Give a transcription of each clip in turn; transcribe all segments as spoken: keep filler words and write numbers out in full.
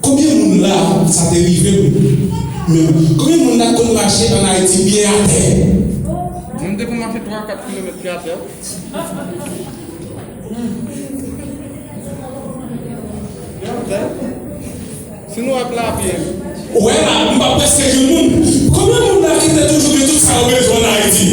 Konbyen moun la, sa te rive m menm? Konbyen moun la konn mache ann Ayiti pye atè? Mwen te konn mache twa, kat kilomèt pye atè. Pye atè. Si nou ap lapye. Ou wè la, m pa prèske jwenn moun. Konbyen moun la ki te toujou gen tout sa yo bezwen ann Ayiti?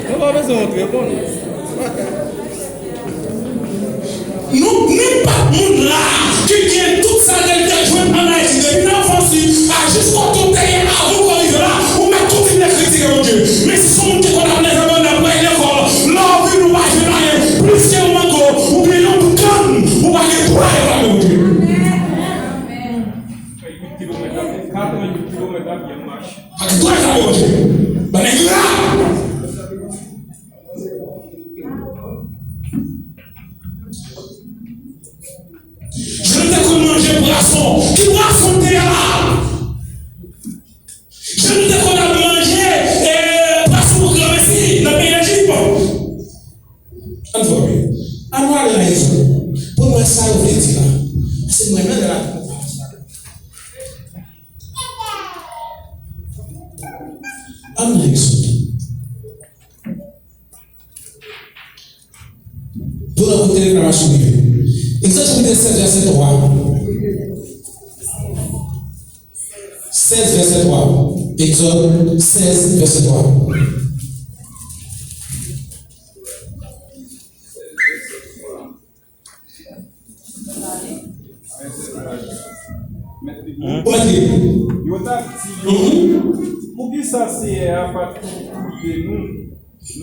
Nou pa bezwen antre, bon. Nou, nenpòt moun la ki gen tout sa ke l te jwenn ann Ayiti, depi nan anfans li a jis kote w te ye avan w rive la, ou mèt kontinye kritike Bondye. Men si se yon moun ki konn ap leve banda pou al lekòl, lè w vini ou pa jwenn anyen, plis ke yon mango, oubyen yon bout kann, ou pa gen dwa reklame Bondye. Fè uit kilomèt la, fè katrannuit kilomèt la, byen mache. Pa gen dwa reklame Bondye. Bann engra! Jan nou te konn manje pwason, ki pwason te ye la? Jan nou te konn ap manje, eh, pwason pou granmesi nan peyi Lejip. Ann fòme. Ann nou ale nan Egzòd pou n wè sa yo vle di la. Paske m renmen lè la. Ann nan Egzòd. Pou nan kote reklamasyon rive. Egzòd chapit sèz, vèsè twa. Sèz, vèsè twa. Egzòd sèz, vèsè twa. Ou mèt li. Yo t ap di yo, poukisa Seyè a pa t koute nou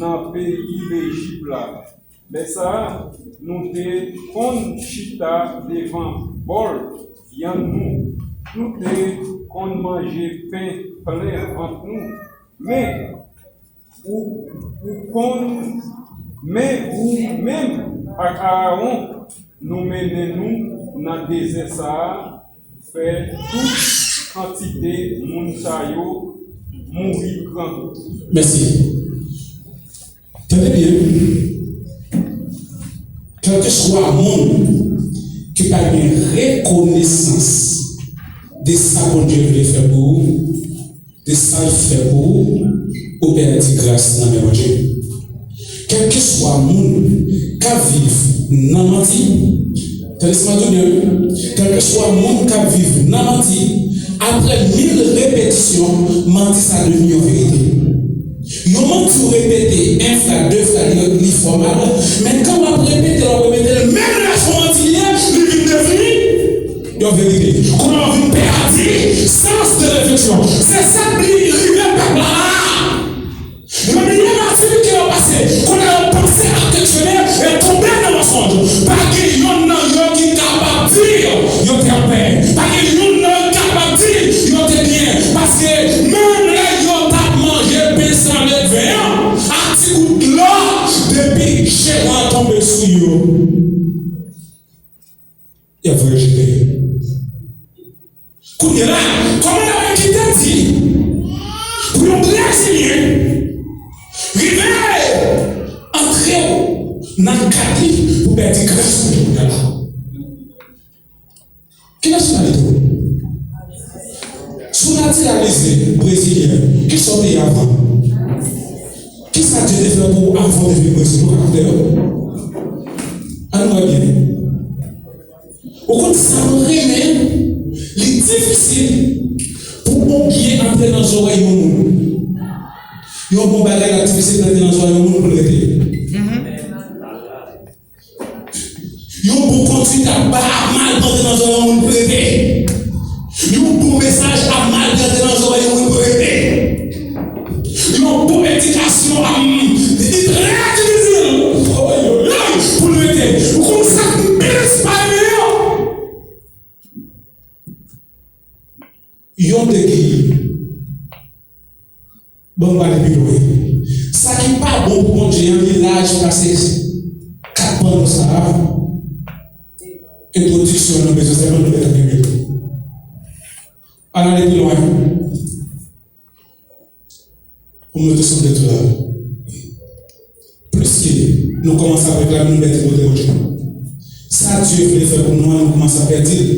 nan peyi Lejip la? Lè sa a, nou te konn chita devan bòl vyann nou, nou te konn manje pen plen vant nou, men ou, ou konn, men ou menm ak Aawon, nou mennen nou nan dezè sa a, fè tout kantite moun sa yo mouri gran. Mèsi. Tande byen. Kèlkeswa moun ki pa gen rekonesans de sa Bondye vle fè pou ou, de sa l fè pou ou, ou pèdi gras nan men Bondye. Kèlkeswa moun k ap viv nan manti, tande sa m ap di w byen, wi. Kèlkeswa moun k ap viv nan manti, apre mil repetisyon, manti sa devni yon verite. Yon manti ou repete, en fwa, de fwa, li, li fòmal, men kan w ap repete l, w ap repete l, menm lè se yon manti li ye, li vin devni yon verite. Kounye a w vin pèdi sans de refleksyon. Se sa k vin rive pèp la. Yo bliye matirite yo pase. Kounye a yo panse ak keksyone e tonbe nan mansonj. Pa gen yonn nan yo ki kapab di yo te anpè. Pa gen yonn nan yo ki kapab di yo te byen. Paske menm lè yo t ap manje pen san ledven an ak ti gout dlo, depi jewman tonbe sou yo, y ap voye jete. Kounye a la, kòmandan Mekita di pou yon Brezilyen rive antre w nan kad li pou pèdi gras ou kounye a la. Ki nasyonalite w? Si w natiralize brezilyen, kisa w te ye avan? Kisa Dye te fè pou w avan w te vin Brezil? Ou ka konte yo? Ann wè byen. Ou konn sa m renmen? Li difisil pou yon byen antre nan zòrèy yon moun. Yon bon bagay la difisil pou antre nan zòrèy yon moun pou l rete. Yon bon kondwit ap ba, ap mal pou antre nan zòrèy yon moun pou l rete. Yon bon mesaj ap mal pou antre nan zòrèy yon moun pou l rete. Yon bon edikasyon a m, li trè difisil, oyoyoy, pou l rete. Ou konn sa k plis pa renmen an? Yon te gen, bon, m prale pi lwen. Sa ki pa bon pou Bondye an, li laj pase kat panno sa a. Entwodiksyon an, nou bezwen sèlman nou mete ann limit. Ann ale pi lwen. Pou nou te sanble tou la. Pliske nou kòmanse ap reklame, nou pèdi kote Bondye. Sa Dye vle fè pou nou an, nou kòmanse ap pèdi l.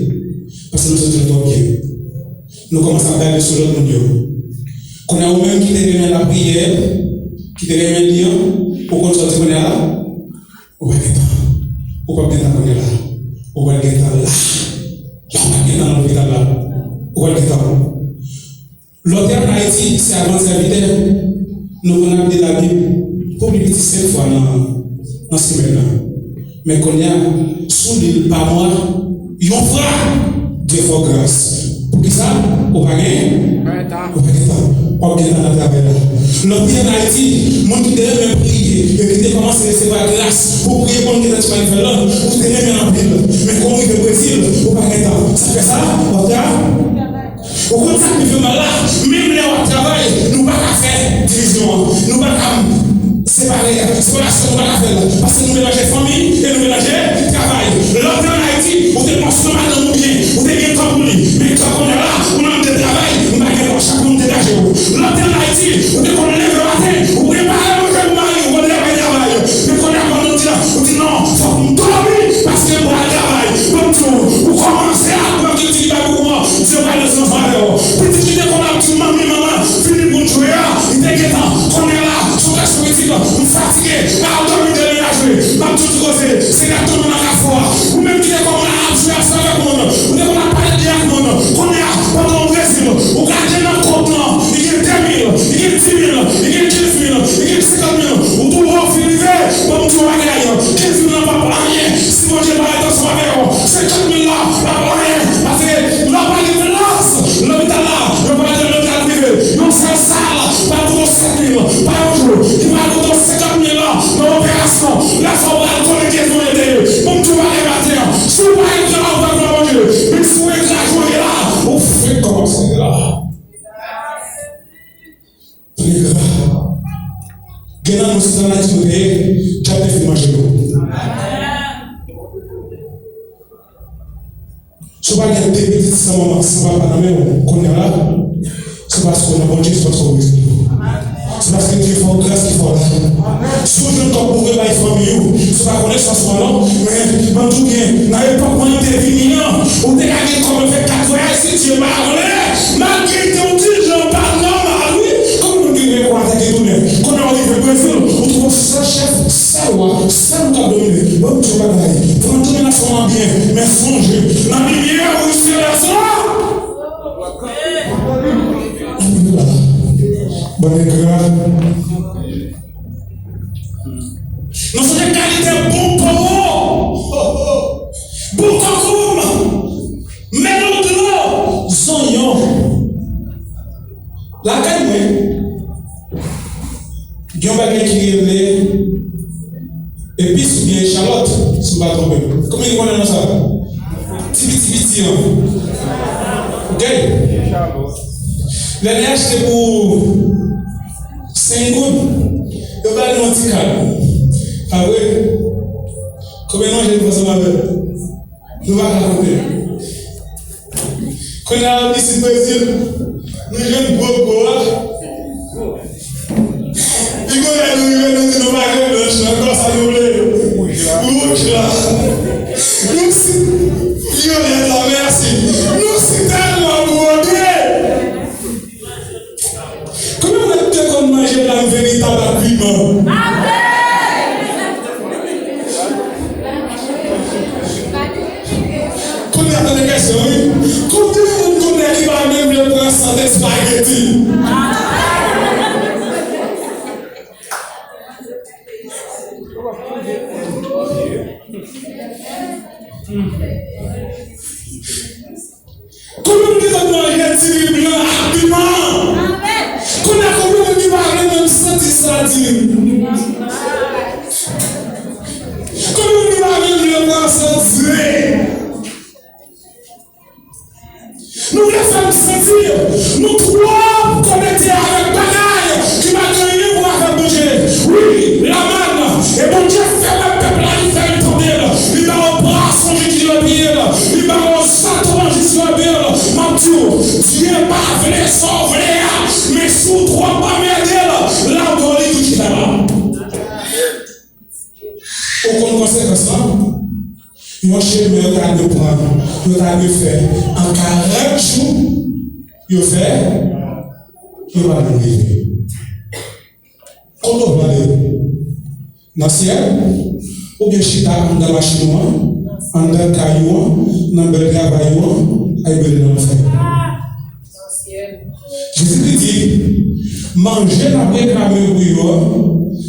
Paske nou santi nou twò byen. Nou kòmanse ap gade sou lòt moun yo. Kounye a, ou menm ki te renmen lapriyè, ki te renmen li an, ou konn sa w di kounye a la? Ou pa gen tan. Ou p ap gen tan kounye a la. Ou pral gen tan la. Lè w pa gen tan nan lopital la, ou pral gen tan. Lòtè ann Ayiti, se avan sèvitè, nou konn ap li Labib pou pi piti senk fwa nan, nan semèn nan. Men kounye a, si w li l pa mwa, yon fwa, Dye fè w gras. Poukisa? Ou pa gen? Ou pa gen tan. W ap gen tan nan travay la. Lòtè ann Ayiti, moun ki te renmen priye, e ki te kòmanse resevwa gras pou priye pou moun ki te mal fè l, ou te renmen anpil. Men kou w rive Brezil, ou pa gen tan. Sa fè sa? Lòtè a Ou konn sa k pi fè mal la? Menm lè w ap travay, nou pa ka fè divizyon an. Nou pa ka separe separasyon, nou pa ka fè l. Paske nou melanje fanmi e nou melanje travay. Lòt ann Ayiti, ou te konn madanm ou byen, ou te gen tan pou li. Men kounye a la, ou nan de travay, ou pa gen tan, chak moun degaje w. Lòt ann Ayiti, ou te konn leve maten, ou prepare manje pou mari w, ou konn leve travay. Men kounye a, pandan w di la, ou di non, fòk m dòmi, paske m pral travay. Ban m di w, ou kòmanse aprann kilti ki bay pou kouman, Dye pral desann avè w. Pitit ki te konn ap di manmi, manman, vini pou n jwe a, li te gentan konnen la, sou kesyon pitit, m fatige, al dòmi dèyè a jwe. M ap di w ti koze, se gade tonton nan kafou a. Ou menm ki te konn ap jwe avèk moun, ou te konn ap pale byen ak moun, kounye a, pandan w Brezil, ou gade nan kont lan, li gen de mil, li gen di mil, li gen kenz mil, li gen senkant mil, ou tou w fin rive, ban m di w bagay, kenz mil lan p ap anyen, si Bondye pa ret ansanm avè w, senkant mil la p ap anyen, paske lè w pa gen plas, lopital la, yo pral gen lopital prive, yon sèl sal, pral koute w sèt mil, pa yon jou, li pral koute w senkant mil lan, nan operasyon, lè sa w pral konnen kenz mil yo te ye, ban m di w bagay maten an, si w pa engra, ou pa engra Bondye, men si w engra jodi la, ou fenk kòmanse engra. Engra. Gen nan nou, si sa nan Ayiti nou te ye, dyab te fin manje nou. Si w pa gen de pitit san manman, san papa nan men w, kounye a la, se paske w nan Bondye, se paske w bezwen. Se paske Dye fè w gras ki fè w la. Si w jwenn kòb pou w bay fanmi w, se pa konesans ou an non, men ban m di w byen, nan epòk mwen te vini an, ou te ka gen kòb nan fè kat vwayaj si Dye pa vle. Malgre te yon ti jan pa nòmal, wi. Konbyen moun ki rive kou atake tounen? Kounye a w rive Brezil, ou twouve w sèl chèf, sèl wa, sèl ou k ap domine. Ban m di w bagay. Pran dominasyon an byen, men sonje, nan limyè ou rive la sa. Ban m di w bagay. Nou sonje kalite bon powo, bon konkonm, melon dlo, zonyon. Lakay mwen, gen yon bagay ki rele epis oubyen echalòt, si m pa twonpe m. Konbyen ki konnen non sa? Ti piti piti an. Ok? Lè li achte pou senk goud, yo ba li yon ti kad. Pa vre? Konbyen nou jwenn ansanm avè l? Nou pa ka konte. Kounye a, isit Brezil, nou jwenn gwo gwo a. Li konnen nou rive, nou di nou pa gen blanch la, ankò sa nou vle? Wouj la. Nou si vyolèt la, mèsi. Nou si tèlman bwode. Konbyen moun ki te konn manje blan veritab ak piman? Kounye a, tande kesyon, wi. Konbyen moun kounye a ki pa menm vle pran sant espageti? Konbyen moun ki konn manje ti ri blan ak piman? Kounye a, konbyen moun ki pa vle menm santi sadin? Konbyen moun ki pa vle pran sant ze? Nou vle fè m santi nou twò konekte avèk bagay ki pa gen anyen pou wè avèk Bondye. Wi, Laman, e Bondye fè wè pèp la, li fè l tande l, li ba yo pwason jis nan pye l, li ba yo zaton jis nan pye l. M ap di w, Dye pa vle sa w vle a, men si w twòp anmède l, la w dwe li tou chita la. Ou konn konsekans lan? Yon Chemen yo ta dwe pran, yo ta dwe fè an karant jou, yo fè, yo pa menm rive. Kote w prale? Nan syèl? Oubyen chita anndan machin ou an, anndan kay ou an, nan bèl travay ou an, ay brele nan lanfè? Jezikri di, manje n ap reklame pou yo a,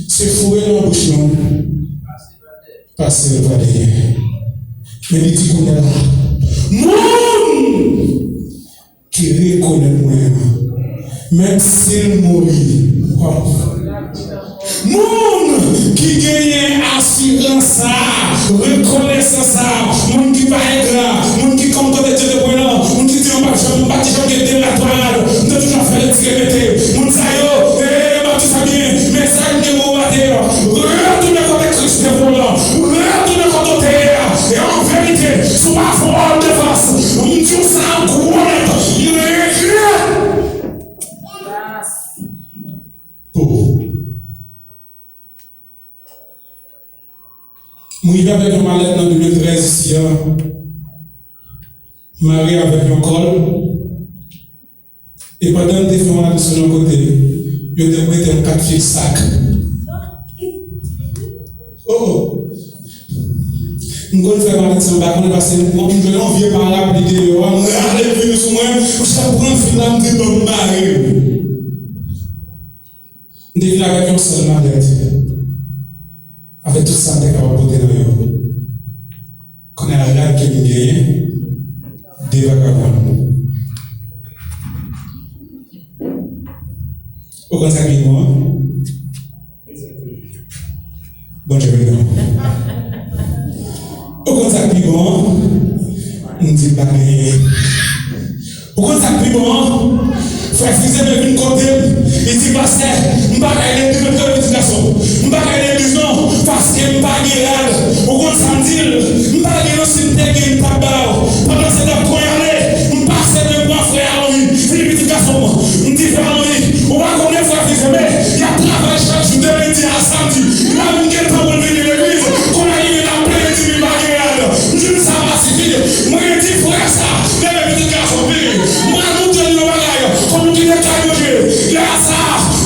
se foure l nan bouch nou. Pase l pa dèyè. Men li di kounye a la, moun ki rekonèt mwen an, menm si l mouri, moun ki genyen asirans sa a, rekonesans sa a, moun ki pa engra, moun ki konn kote Dye te pran nan, moun ki di, "Mwen pa janm, mwen pa t janm gen de rad, twa rad, mwen te toujou ap fè retire mete." Moun sa yo, eh, m ap di sa byen, mesaj m gen pou ou atè, retounen kote Kris te pran w lan, retounen kote w te ye a. E an verite, si w pa fè yon òd de fas, m di w sa gwo nèt, m regrèt. Oh. M rive avèk yon malèt nan de mil trèz isi a, mare avèk yon kòl, e pandan m te fè yon rale sou yon kote, yo te prete m kat fil sak. Oh! M konn fè malèt sa, m pa konnen, paske m jwenn yon vye parapli deyò a, m rale l vini sou mwen, m chak pran fil la, m di, "Ban m mare l." M te vin avèk yon sèl malèt, avèk tout sa m te kapab pote nan yo. Kounye a, rad ke m genyen, de vagabon. Ou konn sa k pi bon an? Bondye beni w. Ou konn sa k pi bon an? M di m pa genyen. Ou konn sa k pi bon an? Frè Fizeme vin kote m, li di, "Pastè, m pa ka ale legliz, mwen te pitit gason. M pa ka ale legliz non, paske m pa gen rad." Ou konn sa m di l? M pa gen non, si m te gen, m t ap ba w. Pandan se tan, kounye a, m pase devan frè Alori, li pitit gason m. M di, "Frè Alori, ou pa konnen frè Fizeme, y ap travay chak jou de lendi a samdi. Li pa menm gen tan pou l vini legliz. Kounye a, li vin ap plenyen, li di li pa gen rad." M di, "Sa pa sifi." Mwen di frè sa, leve pitit gason, vini. Mwen montre l yon bagay, kote w kite kay manje. Lè sa,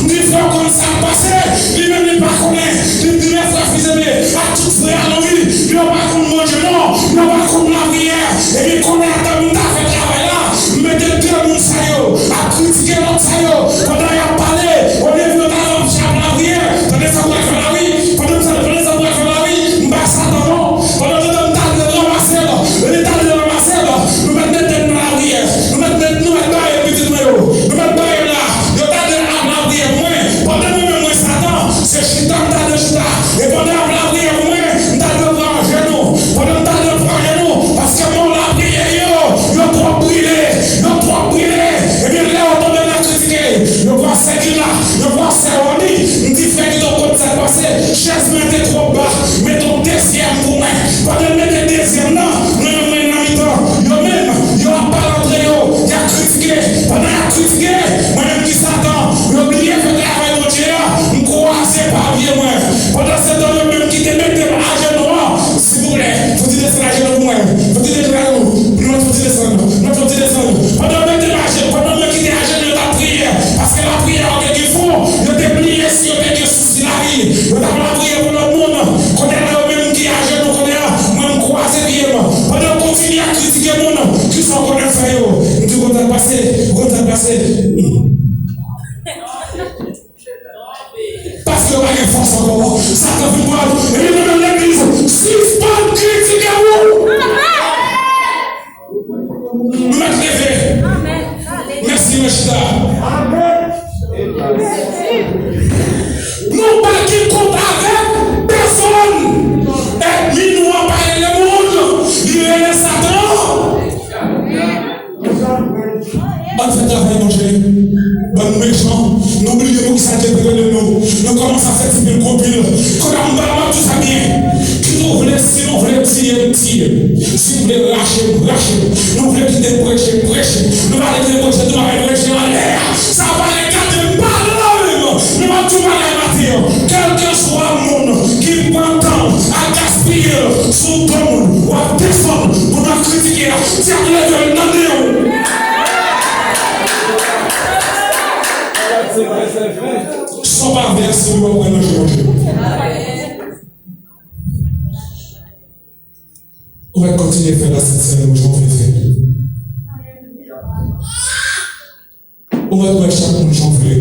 m di frè w konn sa k pase, li menm li pa konnen. Li di, "Men frè Fizeme, ak tout frè Alori, yo pa konn Bondye non, yo pa konn lapriyè." Epi kounye a, tan m ta fè travay la, m mete de moun sa yo ap kritike lòt sa yo. Pandan y ap pale, olye pou yo ta nan ap lapriyè, tande sa pou al fè la wi, tande sa, tande sa pou al fè la wi, m pa Satan non. Pandan tan m ta dwe ranmase l, li ta dwe ranmase l, nou mèt mete n nan lapriyè, nou mèt met, nou mèt bare pitit mwen yo, nou mèt bare m la, yo ta dwe ap lapriyè pou mwen. Pandan mwen menm mwen Satan, se chita m ta dwe chita. E pandan y ap lapriyè pou mwen, m ta dwe pran ajenou. Pandan m ta dwe pran ajenou, paske mò lapriyè yo, yo twòp brile, yo twòp brile. Ebyen, lè yo tonbe nan kritike, yo pran sèkila, yo pran sèwòni. M di, "Frè Guido, konn sa k pase, chèz mwen te twò ba, mete yon dezyèm pou mwen." Pandan l mete dezyèm nan, mwen menm mwen nan mitan, yo menm, yo ap pale antre yo, y ap kritike. Pandan y ap kritike, mwen menm ki Satan, yo bliye fè travay Bondye a, m kwaze papye mwen. Pandan se tan, yo menm ki te mete m ajenou an, silvouplè, fouti desann ajenou pou mwen. Fouti desann ajenou. Nou mèt fouti desann. Nou mèt fouti desann. Pandan yo mete m ajenou, pandan mwen ki te ajenou, yo t ap priye. Paske lapriyè yo te gen fon, yo te bliye si yo te gen sousi lavi. Yo t ap lapriyè pou lòt moun. Kounye a, yo menm ki ajenou, kounye a, mwen m kwaze pye m. Pandan yo kontinye ap kritike moun, kisa w konnen fè yo? M di, "Konn sa k pase, konn sa k pase." Paske yo pa gen fòs ankò. Satan vin pran, epi nou menm legliz, sispann kritike moun. Nou mèt leve. Mèsi, mèt chita. Nou pa gen kont avèk pèsonn. Ènmi nou an pa rele moun, li rele Satan. Bann fè travay Bondye, bann mechan, nou bliye poukisa Dye te rele nou. Nou kòmanse ap fè ti pil gwo pil. Kounye a m pa, m ap di sa byen. Kit ou vle, si nou vle tiye m, tiye m. Si nou vle rache m, rache m. Nou vle kite m preche, preche. Nou pa vle kite m preche, nou pa vle preche anlè a. Sa pa regade m, pa la menm. Men m ap di w bagay maten an. Kèlkeswa moun ki pran tan al gaspiye Piye l, si w bon moun, w ap desann, moun ap kritike a, di ak Letènèl nan nen w. Sa w pa vèse, w ap wè nan je Bondye. Ou mèt kontinye fè la Sent Sèn ou jan w vle fè. Ou mèt wè chak moun jan w vle.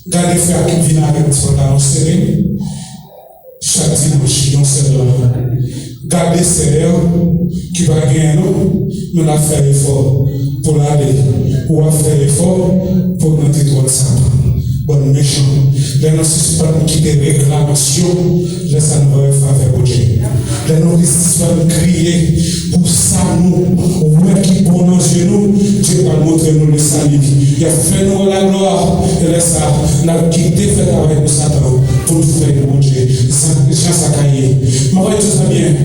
Gade frè a ki vin avèk ti pantalon sere chak dimanch, yon sèl la. Gade sè a ki pa genyen non, men l ap fè efò pou l ale. Ou ap fè efò pou ogmante twòn sa. Bann mechan, lè nou sispann kite reklamasyon, lè sa nou va wè favè Bondye. Lè nou sispann kriye pou sa nou wè ki bon nan zye nou, Dye pral montre nou lesali. L ap fè nou wè laglwa, e lè sa, n ap kite fè travay pou Satan, pou nou fè Bondye. Jan, jan sa ka ye. M ap di sa byen.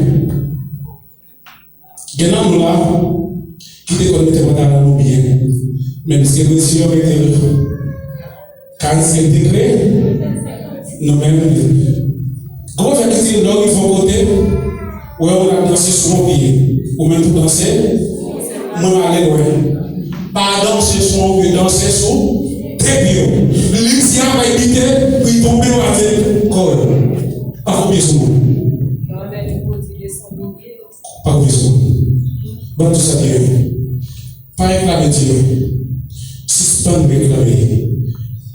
Gen nan nou la ki te konn mete pantalon nou byen, men piske prezidan mete l karannsenk degre, nou menm, gwo fè ki di lè w rive yon kote, wè yon moun ap danse sou yon pye, ou menm pou danse, mwen ale lwen. Pa danse sou yon pye, danse sou de pye w. Li di a bay bite, pou l tonbe w ate kò w. Pa kopye sou moun. Pa kouvri sou moun. Ban tout sa ki yo. Pa reklame Dye. Sispann reklame.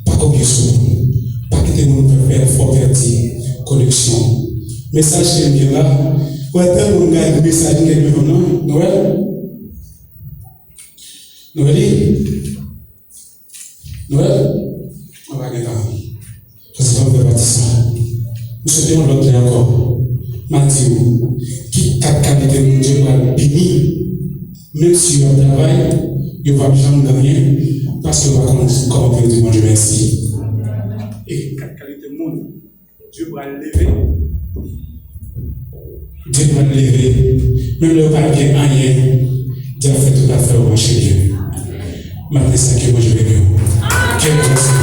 Pa kopye sou moun. Pa kite moun fè, fè, fè w pèdi koneksyon. Mesaj ke m gen la, wè tan moun gade mesaj m gen devan nan, nou wè? Nou wè li? Nou wè? Mwen pa gen tan. Paske fò m fè pati sa. M swete yon lòt lè ankò. M a di w, ki kat kalite moun Dye pral beni, menm si yo ap travay, yo p ap janm gen anyen, paske yo pa konn kòman pou yo di Bondye mèsi. E kat kalite moun Dye pral leve. Dye pral leve. Menm lè yo pa gen anyen, Dye ap fè tout afè yo mache byen. Maten sa, ke Bondye beni w. Ke Bondye